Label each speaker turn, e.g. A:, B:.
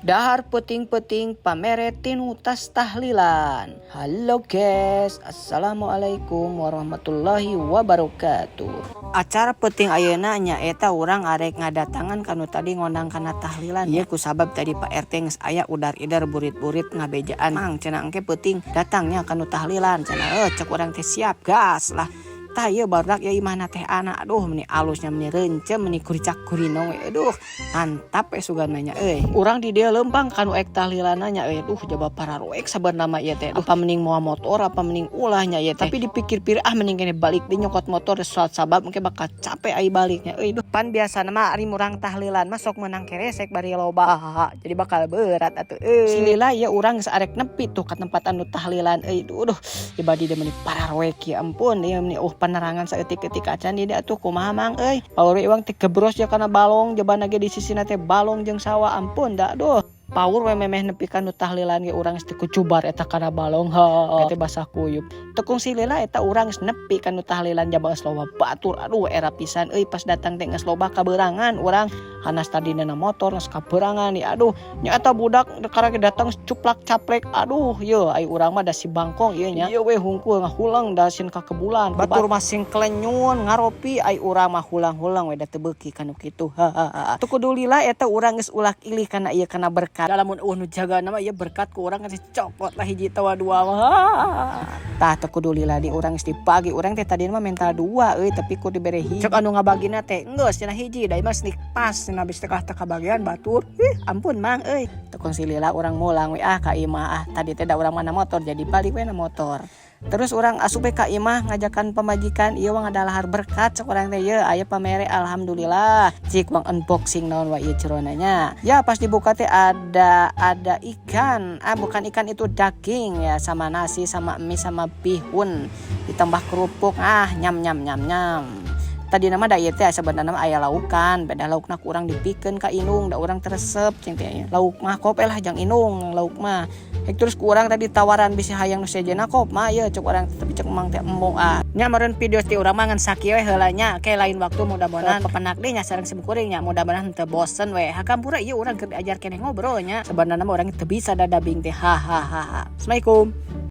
A: Dahar peuting-peuting pamere tinu tas tahlilan. Halo guys, assalamualaikum warahmatullahi wabarakatuh. Acara peuting ayeuna nyaeta urang arek ngadatangan kanu tadi ngondang kana tahlilan. Ieu kusabab tadi Pak RT geus aya udar-ider burit-burit ngabejaan. "Mang," cenah, "engke peuting datangnya kanu tahlilan," cenah. Eh, cek urang teh, "Siap, gas lah." Tah, ieu barudak ieu imahna teh Ana. Aduh, meni alusnya, meni reuncem, meni kuricak kurinong we. Aduh, mantap we sugan nya euy. Urang di dieu leumpang kanu ek tahlilanna nya euy. Duh, jaba pararoek sabenerna mah ieu teh. Apa mending moal motor, apa mending ulah nya ieu teh. Tapi dipikir-pikir, ah, mending kene balik deui nyokot motor saat sabab engke bakal capek ai baliknya euy. Duh, pan biasana mah ari murang tahlilan mah sok meunang keresek bari loba. Jadi bakal berat atuh euy. Si lila ieu urang geus arek nepi tuh ka tempat anu tahlilan euy. Duh, duh, jaba di dieu meni pararoek, ya ampun, ieu meni penerangan saeutik-eutik acan di dieu atuh. Kumaha, Mang, euy? Power iwang teh gebros ya kana balong, jabana ge di sisina teh balong jeung sawah, ampun da. Aduh, power we memeh nepi ka nu tahlilan ge urang geus teu kucubar eta kana balong, ha teh basah kuyup. Tekung silila eta urang geus nepi ka nu tahlilan, jaba geus loba batur. Aduh, era pisan euy. Pas datang teh geus loba kabeurangan urang, hanas tadina na motor geus kabeurangan ya. Aduh, nya eta budak karek datang cuplak caplek. Aduh, ye ai urang mah da si bangkong ieu nya, ieu we hungkul ngahulang da sieun kakebulan. Batur mah sing kelenyun ngaropi, ai urang mah hulang-hulang we da teu beuki kanu kitu. Ha, teu kudu lila eta urang geus ulak ilih kana ieu, kana berkat. Lamun euweuh nu jaga nama ieu berkat, ku urang geus copot lah hiji tawa dua mah. Tah, teu kudu lila di urang geus dibagi. Urang teh tadina mah menta dua euy, tapi ku dibere hiji. Cek anu ngabagina teh, "Geus," cenah, "hiji da mah snik pas," cenah, bisi teh kabagian batur. Ih, ampun, Mang, euy. Tekung silila urang mulang we ah ka imah ah. Tadi teh da urang mana motor, jadi balik we na motor. Terus urang asup ka imah ngajakan pamajikan, "Ieu wang ada lahar berkat," cek urang teh, "Ieu aya pamere, alhamdulillah." Cik wang unboxing naon wa ieu cerona nya. Ya, pas dibuka teh ada ikan. Ah, bukan ikan, itu daging ya, sama nasi, sama mie, sama bihun, ditambah kerupuk. Ah, nyam nyam nyam nyam. Tadi nama da ieu teh sebenarnya aya laukan, beda laukna kurang dipikeun ka indung, da urang teu resep cing teh. Lauk mah kop lah jang indung lauk mah. Hek terus ku urang tadi tawaran, "Bisi hayang nu sejenna kop mah ieu," cek urang, tapi cek emang teh, "Embung ah." Nya meureun video ti urang mah ngan sakieu we heula nya. Ke lain waktu mudah-mudahan pepenak deui nya sareng simkuring nya, mudah-mudahan teu bosen we. Hakampura ieu urang keur diajar keneh ngobrol nya. Sebenarnya mah urang teu bisa da dubbing teh. Ha ha ha ha. Assalamualaikum.